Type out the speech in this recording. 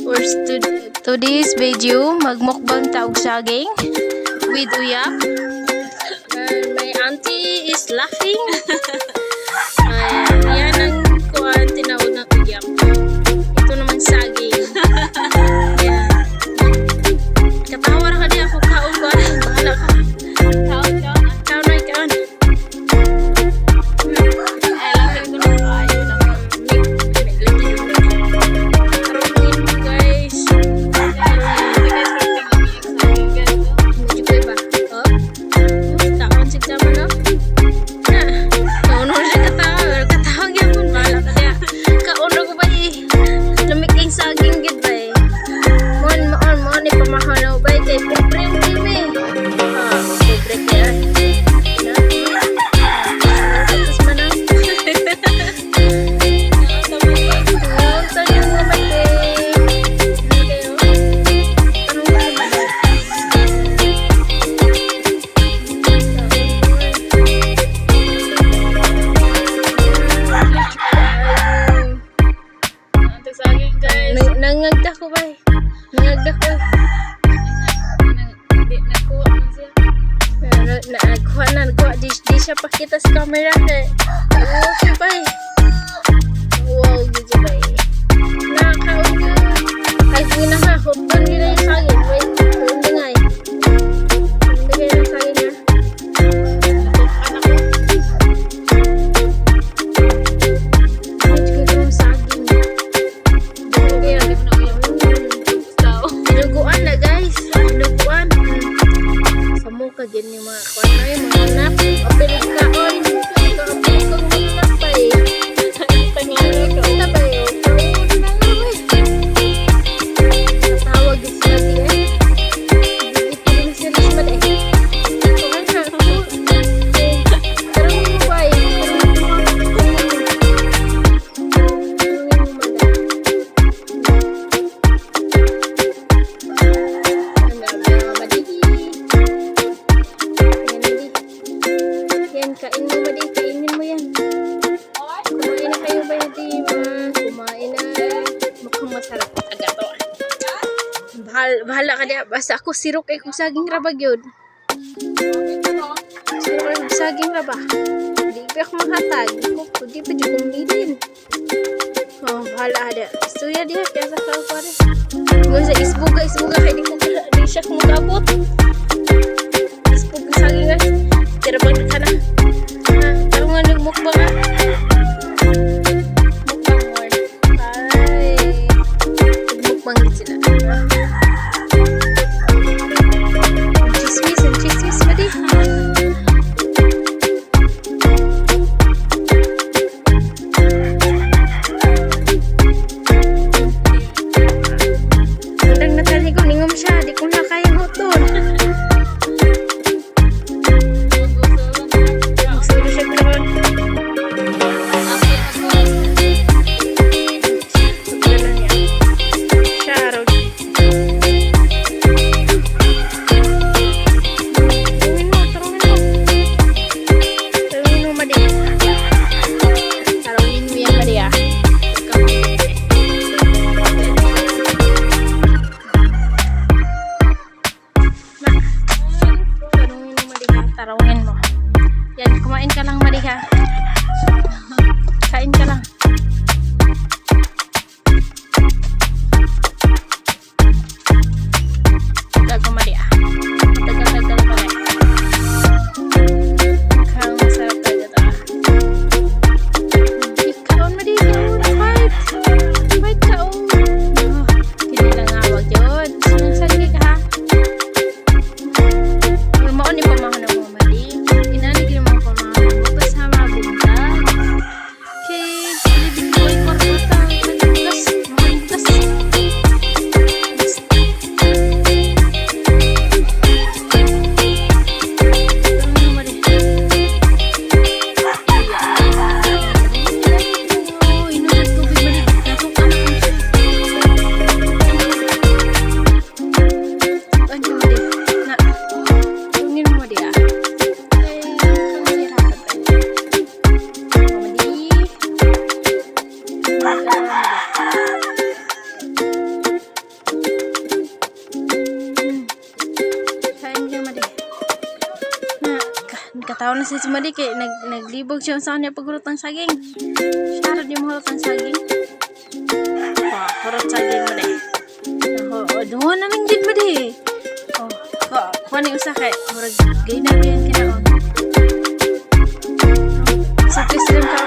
For today's video, magmukbang ta og saging with uyab. And my auntie is laughing. Ayan, yan ang kuan tinawag ng uyab. Ito naman saging. Ayan. Katawa ra ka di ako kaon ko. Ay, bahala ka. Kaon, kaon. Kaon na, kaon. Ay, lapit ko na kaayo na. Tarungin mo, guys. Medyo ko ba? Oh? Taon sig tama, no? Na. Kaon mo siya katawa. Katawa gyapon. Bahala ka diya. Kaon ra ko ba eh. Lamig kay saging gid ba eh. Mon mon mo ni pamahalaw ba kay pobre ang team eh. Ah, pobre kaya. Na. Tapos man ah. Oh, yung mga mate. Ano kayo? Tanong mo si Mother. Ay. Saging, guys. Nangagda ko ba eh. Nangagda ko. Hindi, nagkuha man siya. Na, na, na, nagkuha. Di siya pakita sa camera kay. Okay ba eh. Wow, gid ba eh. Nakakaon ka. Ay, kung na ha, hotdog nila yung saging. Wait, hindi nga eh. Hindi kayo ng saging ha. Natukan ako. Medyo ko yung saging. Kaya, di mo na uyab. Tao. Dinuguan na, guys. Dinuguan. Sa mukha gin yung mga kuan na yung mga anak. Apil kaon. Apil kong mga anak pa eh. Kita ba eh? Kaon na nga ba eh. Natawag din sila di eh. Dito din sila sa eh. Okay na. Tarungin mo ba eh? Tarungin mo. Tarungin mo. Tarungin mo, madam. Ano, mga madigi. Ayan, madi. Yan, kain mo, madi. Kainin mo yan. Kumain na kayo ba, di, ma? Kumain na. Mukhang masarap aga to. Bahala ka diya. Basta ako sirok kay kung saging rabag yun. Sirok kay kung saging raba. Di pa ako mahatag. Di pa di ko milin. Oh, bahala ka diya. Suya diya. Kaya sa kao pa rin. Ngayon sa isbuga, isbuga. Kay di siya kumukabot. Isbug saging ah. Tira bang ka na? Ha? Pero nga nagmukbang ah. Mukbang more. Ay. Nagmukbang din sila. Ang chismis, ang chismis ba di? Andang natali ko, ningom siya. Di ko na kaya hotdog. Magsulo siya karon. Pagdala niya. Siya araw. Katawa na si Madi kay naglibog siya sa kanya paghurot ng saging. Siya ra di mohurot ng saging. Pa, hurot saging mo di. Oh, oh, duha na lang gid mo di. Oh, ko, kuha ni usa kay murag gay na biyan kinaon. Sa stream ka.